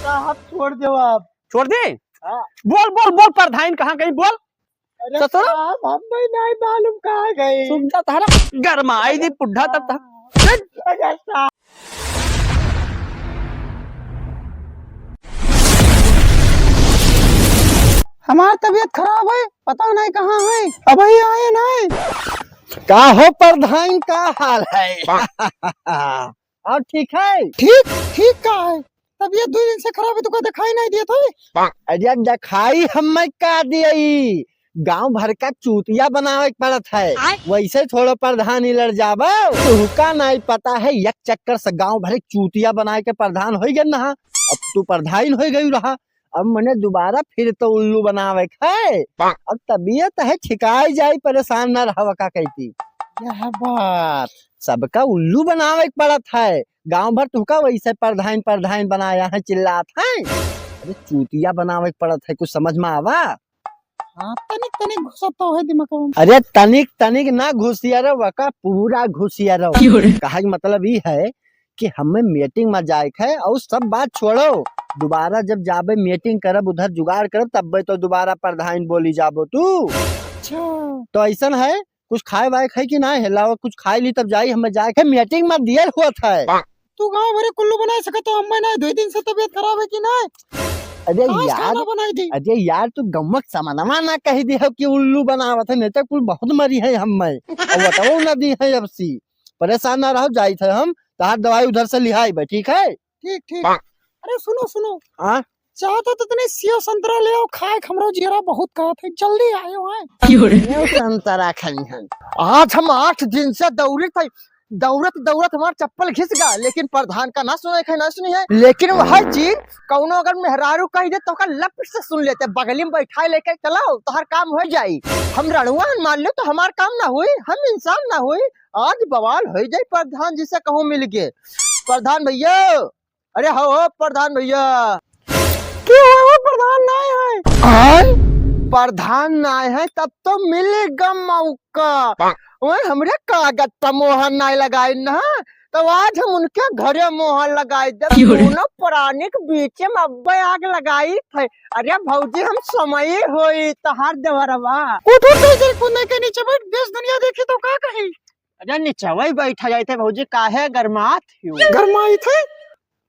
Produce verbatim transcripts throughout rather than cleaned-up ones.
साहब, छोड़ दो आप। छोड़ दे? हाँ। बोल, बोल, बोल, प्रधान कहाँ गई, बोल। अरे ससुर? साहब, हमें नहीं मालूम कहाँ गई। सुन जा, तहरा गरमाई दी पुड्ढा तब तक। अरे साहब। हमार तबीयत खराब है, पता नहीं कहाँ है, अबहीं आए नहीं। का हो प्रधान, का हाल है? और ठीक है? ठीक, ठीक का है? तबीयत दो दिन से खराब है, तुका दिखाई नहीं दिया था? अरे दिखाई हमें का दियई, गांव भर का चूतिया बनावे के पड़त है। आय। वैसे थोड़ा प्रधानी लड़ जाबो, तुहका नहीं पता है, एक चक्कर से गांव भर के चूतिया बनाए के प्रधान हो गए ना। अब तू प्रधान हो गई रहा, अब मने दोबारा फिर तो उल्लू बनावे के है। अब तबीयत है ठिकाई जाई, परेशान ना रहवा का कहती। यह बात। सबका उल्लू बनावे के पड़त है। गांव भर तुहका वैसे प्रधान, प्रधान बनाया है, चिल्लात है। अरे चूतिया बनावे के पड़त है, कुछ समझ में आवा? हाँ, तनिक, तनिक घुसत तो है दिमाग में। अरे तनिक, तनिक ना घुसिया रहो, वका पूरा घुसिया रहो। क्यों रे? कहा के मतलब ई है कि हमें मीटिंग में जाए के है और सब बात छोड़ो। दोबारा जब जाबे मीटिंग करब, उधर जुगाड़ करब, तब तो दोबारा प्रधान बोली जाबो तू। अच्छा। तो ऐसन है, कुछ खाए वाए खाई कि ना है? लाओ कुछ खाए ली तब जाई, हमें जाए के मीटिंग में दियल हुआ था। तू गाँव भरे कुल्लू बनाए सकत हो, हमें ना, दो दिन से तबीयत खराब है कि ना? अरे आज यार, खाना बनाई दी। अरे यार, तू गम्मक समनवा ना कह दे हो कि उल्लू बनावत है, नहीं तो कुल बहुत मरी है हमें। और बताओ ना दी है अब सी। परेशान ना रहो, जाई थे हम, तहार दवाई उधर से लिहाई बे, ठीक है? ठीक, ठीक। अरे सुनो, सुनो। हाँ? चाहत हो तो तनी सेव संतरा ले आओ, खाए के हमरो जियरा बहुत कहत है, जल्दी आयो है। क्यों रे? सेव संतरा खाई हन। आज हम आठ दिन से दौड़त है, दौड़त दौड़त हमार चप्पल घिस गया, लेकिन प्रधान का ना सुने है, ना सुनी है। लेकिन वह चीज कौनो अगर मेहरारू कह दे तो ओकर लप से सुन लेते, बगली में बैठाए लेके चलाओ, तोहर काम हो जाई। हम रणुआ हन मान लो तो हमार काम ना हुई, हम इंसान ना हुई। आज बवाल हो जाई, प्रधान जी से कहूँ मिल के। प्रधान भैया, अरे हो, हो, प्रधान भैया। क्यों हो, हो, प्रधान नाय है? आय? प्रधान नाय है, तब तो मिलेगा मौका। ओए, हमरे कागज पर मोहर नाय लगाए ना, तो आज हम उनके घरे मोहर लगाए देब। क्यों रे? दोनों प्राणी के बीच में अब्बे आग लगाई थे। अरे भौजी, हम समय होई तहार देवरवा। उठ, उठ, उठ, उठ, कूदे के नीचे बैठ, देश दुनिया देखी तो का कही? अरे निचवई बैठा जाए थे भौजी, काहे गरमात हो? गरमाई थे?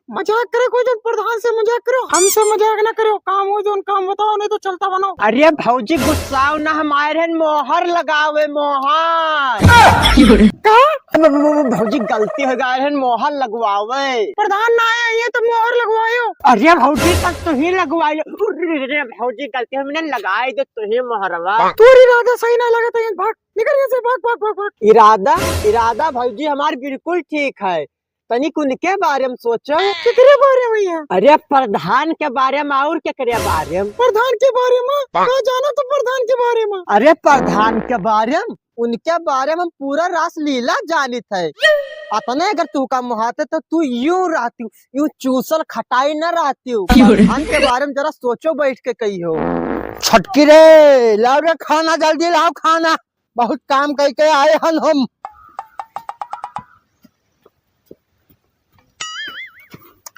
मजाक करे कोई जन प्रधान से मजाक करो, हमसे मजाक ना करो। काम हो जौन काम बताओ, नहीं तो चलता बनो। अरे भौजी गुस्साओ ना, हम आए रहन मोहर लगावे, मोहर। का? ब-, ब-, ब-, भौजी गलती हो गए रहन, मोहर लगवावे। प्रधान ना आए, ये तो मोहर लगवायो। अरे भौजी तब तू ही लगवायो। अरे भौजी गलती हमने लगाए दे तू ही मोहरवा। तोर इरादा सही ना लगा था, भाग, निकल यहाँ से, भाग, भाग, भाग, भाग। इरादा, इरादा भौजी हमार बिल्कुल ठीक है। तनिक उनके बारे में सोचो। केकरे बारे में यार? अरे प्रधान के बारे में, और केकरे बारे में? प्रधान के बारे में? का जाना तो प्रधान के बारे में? अरे प्रधान के बारे में, उनके बारे में हम पूरा रासलीला जानित है। अतने अगर तू का मुहाते तो तू यूं रहती, यूं चूसल खटाई न रहती। क्यों रे? प्रधान के बारे में जरा सोचो बैठ के कहियो। छटकी रे, लाओ रे खाना, जल्दी लाओ खाना, बहुत काम करके आए हन हम।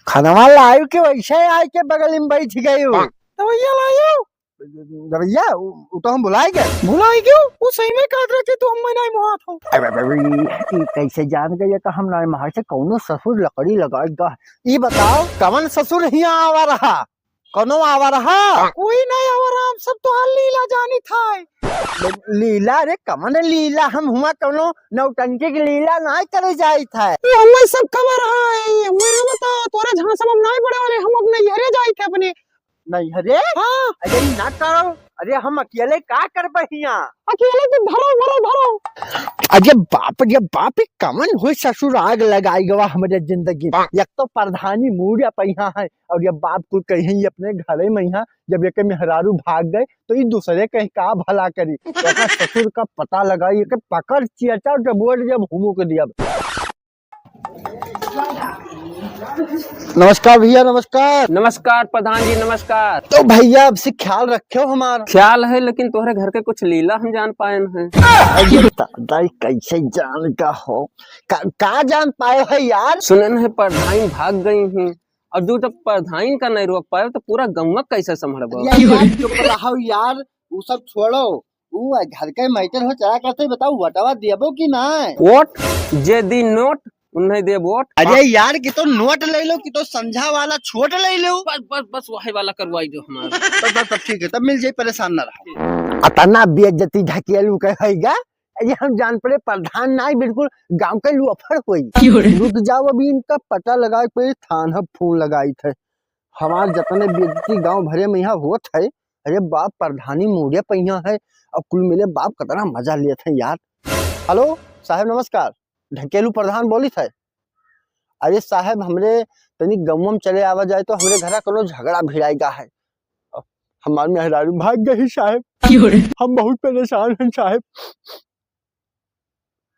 खनवा लाइव के वैसे आए के बगल में बैठ गई हो। दवैया लाइव? दवैया, उ, उ तो हम भुलाई गए। भुलाई गयो? उ सही में कहत रहे कि तू हमें नहीं मोहात हो। अरे, अरे, अरे, ई कैसे जान गए कि हम नहीं मोहात से? कौनो ससुर लकड़ी लगाए गा। ई बताओ, कवन ससुर हियां आवा रहा? कौनो आवा रहा? कोई नहीं आवा रहा, हम सब तो हर लीला जानी था। लीला रे, कवन लीला? हम हुआ कौनो नौटंकी की लीला नहीं करे जाई था। तू हमें सब खबर है, मेरे बताओ, तोरे झांसा में नहीं पड़े वाले, हम अपने यहरे जाई थे अपने। नहीं, अरे? हाँ। अरे, ई ना करो। अरे, हम अकेले का करबे हियां? अकेले तो धरो, मरो, धरो। अरे बाप रे बाप, ई कवन हो ससुर आग लगाई गवा हमरे जिंदगी। एक तो प्रधानी मूड़िया पहिया है, और ये बाप को कहीं अपने घरे में यहाँ, जब एक मेहरारू भाग गए, तो ई दूसरे कहीं का भला करी। एकर ससुर का पता लगाई, एके पकड़ चियचा, जब बोल, जब हुमुक दिया। नमस्कार भैया, नमस्कार। नमस्कार प्रधान जी, नमस्कार। तो भैया, अब से ख्याल रखियो हमार। ख्याल है, लेकिन तोहरे घर के कुछ लीला हम जान पाएन है। अरे दादा, कैसे जान का हो? का, का जान पाए है यार? सुनन है प्रधान भाग गई हैं। और जो जब प्रधान का नहीं रोक पाए तो पूरा गौवा कैसे संभलबो? अरे यार, चुप रहो यार, वो सब छोड़ो। वो घर के मैटर हो चला करते, बताओ वोटवा देबो कि ना? वोट जे दी नोट, उन्हें दे वोट। अरे यार, कि तो नोट ले लो, कि तो संझा वाला छोट ले लो। बस, बस, बस, वही वाला करवाई दो हमारा। तब, तब, तब ठीक है, तब मिल जाए, परेशान ना रहो। अतना बेइज्जती ढकेलू के हैगा, ये हम जान पड़े प्रधान नाई, बिल्कुल गांव के लुअफड़ होई। क्यों रे? रुक जाओ, अभी इनका पता लगा के थान हम फोन लगाई थे। हमार जतने बेइज्जती गांव भरे में यहाँ होत है, अरे बाप, प्रधानी मूड़े पहिया है, और कुल मिले बाप कतना मजा लेत है यार। हेलो साहब, नमस्कार, ढकेलू प्रधान बोलित है। अरे साहब, हमरे तनी गौवा में चले आवा जाए तो हमरे घरा कोनो झगड़ा भिड़ाई गा है। हमार मेहरारू भाग गई साहब। क्यों रे? हम बहुत परेशान हैं साहब।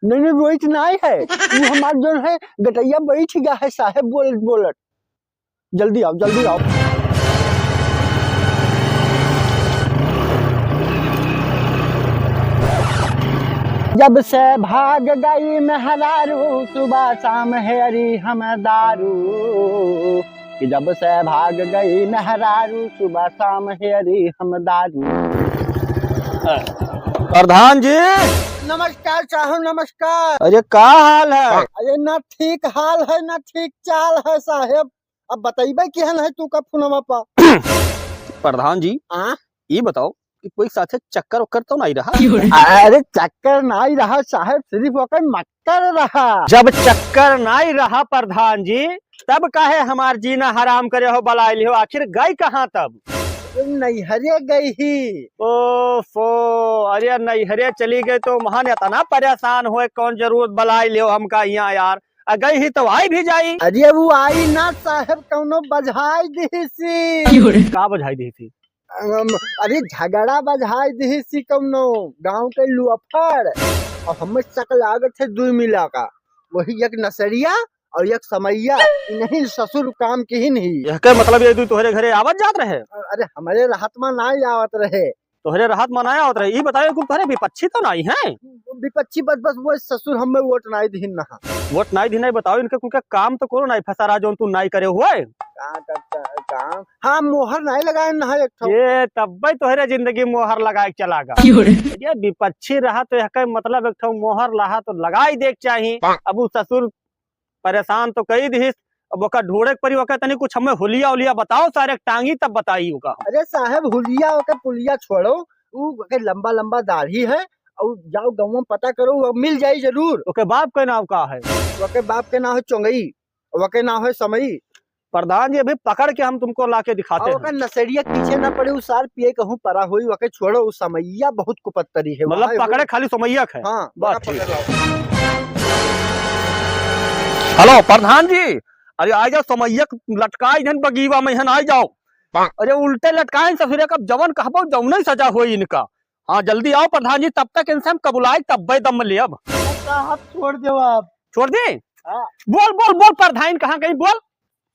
नहीं, नहीं, रोइत नाई है, वो हमार जौन है गटैया बैठ गया है साहब, बोलत बोलत। जल्दी आओ, जल्दी आओ। जब से भाग गई मेहरारू, सुबह शाम हेरी हम दारू। कि जब से भाग गई मेहरारू, सुबह शाम हेरी हम दारू। प्रधान जी। नमस्कार साहब, नमस्कार। अरे का हाल है? अरे ना ठीक हाल है, ना ठीक चाल है साहेब। अब बतइबे केहन है तू का फोनवा पा। प्रधान जी, हाँ? ई बताओ कि कोई साथे चक्कर वक्कर तो नाई रहा? अरे चक्कर नाई रहा साहेब, सिर्फ ओकर मक्कर रहा। जब चक्कर नाई रहा प्रधान जी, तब काहे हमार जीना हराम करे हो, बलाइ लिहो, आखिर गई कहाँ तब? नैहरे गई ही। ओफो, अरे नैहरे चली गई तो महान इतना परेशान होए, कौन जरूरत बलाइ लिहो हमका यहाँ यार, आ गई ही तो आई भी जाई। अरे वो आई ना साहेब, कौनो बझाई दिही सी। का बझाई दिही सी? अम, अरे झगड़ा बझाई दिही सी कौनो गांव के लुअफड़। और हमें शक लागत है दुई मिला का, वही एक नसरिया और एक समैया, इन्हीं ससुर काम की ही नहीं। यह के मतलब ये दुई तोहरे घरे आवत जात रहे? अरे हमरे रहत मा ना आवत रहे। तोहरे रहत मा ना आवत रहे। ई बताओ, कुल तोहरे विपक्षी तो नाई है? विपक्षी बस, बस वो ससुर हमें वोट नाई दिहिन ना। वोट नाई दिहिन, बताओ इनके कुल के काम तो कोनो नाई फंसा रहा, जौन तू नाई करे हुए। का, का, का, काम? हाँ, मोहर नाई लगाए ना एक ठो। ये तब्बे तोहरे जिंदगी मोहर लगाए के चला गा। क्यों रे? ये विपक्षी रहा तो यह के मतलब एक ठो मोहर लहा तो लगाई दे के चाही। अब उ ससुर परेशान तो कई दिहिस, अब ओका ढूंढे के पड़ी, ओका तनी कुछ हमें हुलिया उलिया बताओ, सारे टांगी तब बताई ओका। अरे साहेब, हुलिया ओके पुलिया छोड़ो, उ ओके लंबा लंबा दाढ़ी है, और जाओ गाँव में पता करो, वो मिल जाई जरूर। ओके बाप के नाम का है? ओके बाप के नाम है चोंगई, ओके नाम है समई। प्रधान जी, अभी पकड़ के हम तुमको लाके दिखाते हैं। ओकर नसरिया पीछे ना पड़े, उ सार पिए कहूँ परा होई, ओके छोड़ो, उ समैया बहुत कुपत्तरी है, मतलब वहाँ पकड़े खाली समैया है। हाँ, बस बड़ा ठीक। पकड़ लाओ। हेलो प्रधान जी, अरे आ जाओ, समैया के लटकाई जन बगीवा में हन, आ जाओ। अरे उल्टे लटकाए ससुरे का, जवन कहबो जौने सजा होई इनका। हाँ, जल्दी आओ प्रधान जी, तब तक इनसे हम कबुलाई, तब्बे दम लेब। साहब, छोड़ दो आप। छोड़ दी? हाँ। बोल, बोल, बोल, प्रधान कहाँ गई, बोल।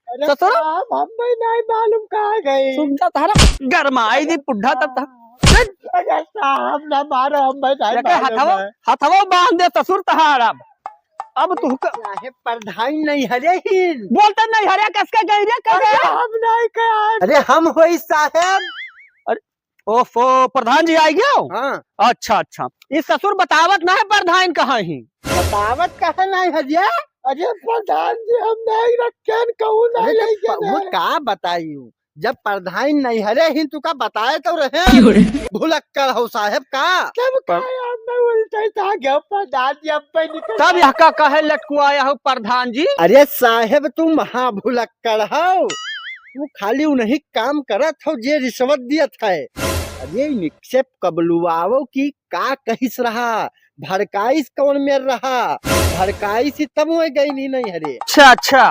अरे ससुर? साहब, हमें नहीं मालूम कहाँ गई। सुन जा, तहरा गरमाई दी पुड्ढा तब तक। अरे साहब, ना मारो, हमें नहीं लेके मालूम हथवा, है। हथवा बांध दे ससुर तहार अब। अब तू क- साहेब, प्रधान नहीं हरे ही। बोलते नहीं हरे, कसके गई रे, अरे कसके? हम नहीं कहा। अरे हम होई साहेब। अरे ओफो, प्रधान जी आई गयो? हाँ। अच्छा, अच्छा। ई ससुर बतावत ना है प्रधान कहाँ ही? बतावत कहे नहीं है ये? अरे प्रधान जी, हम नहीं रखेन, कहूँ नहीं अरे तो ले गए प-, वो हैं। का बताई हूँ? जब प्रधान नहीं हरे ही तो का बताए तो रहे। क्यों रे? भुलक्कड़ हो साहेब का। तब पर- का हम नहीं उल्टे था गया प्रधान जी, अब पे निकल तब गया। यह का कहे लटकुआया हो प्रधान जी? अरे साहेब, तू महाभुलक्कड़ हो। तू खाली उन्हीं काम करत हो जे रिश्वत दियत है। अरे निक्षेप कबलुआवो की का कहिस रहा, भड़काइस कौन मेर रहा, भड़काइस ही तब वह गई नहीं, नहीं हरे। अच्छा, अच्छा।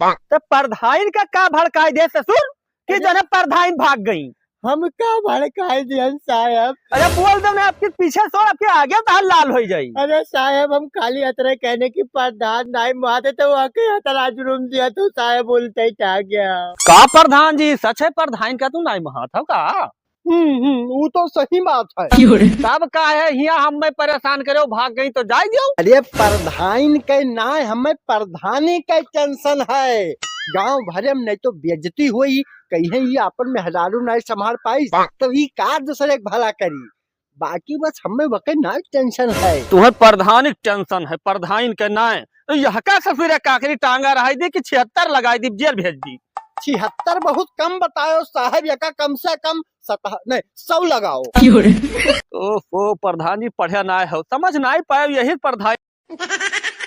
तो प्रधान का का भड़काई दे ससुर कि अरे जने प्रधान भाग गई? हम का भड़काई दियन साहेब? अरे बोल दो ना, आपके पीछे सो, आपके आगे तो लाल हो जाई। अरे साहेब, हम खाली अतरे कहने की प्रधान नाई माते तो आके अतरा जुर्म दिया तो साहेब उल्टे ही आ गया। का प्रधान जी, सच है प्रधान का तू नाई महात हो का? हम्म, हम्म, वो तो सही बात है। क्यों रे? तब का है, हिया हमें परेशान करे, भाग गई तो जाए दियो। अरे प्रधान के ना, हमें प्रधानी के टेंशन है। गांव भरे में नहीं तो बेइज्जती होई, कहीं ये आपन मेहरारू नहीं संभाल पाई, तो ई का दूसरे के भला करी। बाकी बस हमें वके ना टेंशन है। तुम्हें प्रधान के टेंशन है, प्रधान के ना है। तो यह का ससुरे काकरी टांगा रहाई दी कि छिहत्तर लगाई दी, जेल भेज दी। छिहत्तर बहुत कम बतायो साहब, यका कम से कम सतह-, नहीं, सौ लगाओ। ओहो, प्रधान जी पढ़े ना हो, समझ ना पाए, यही प्रधान।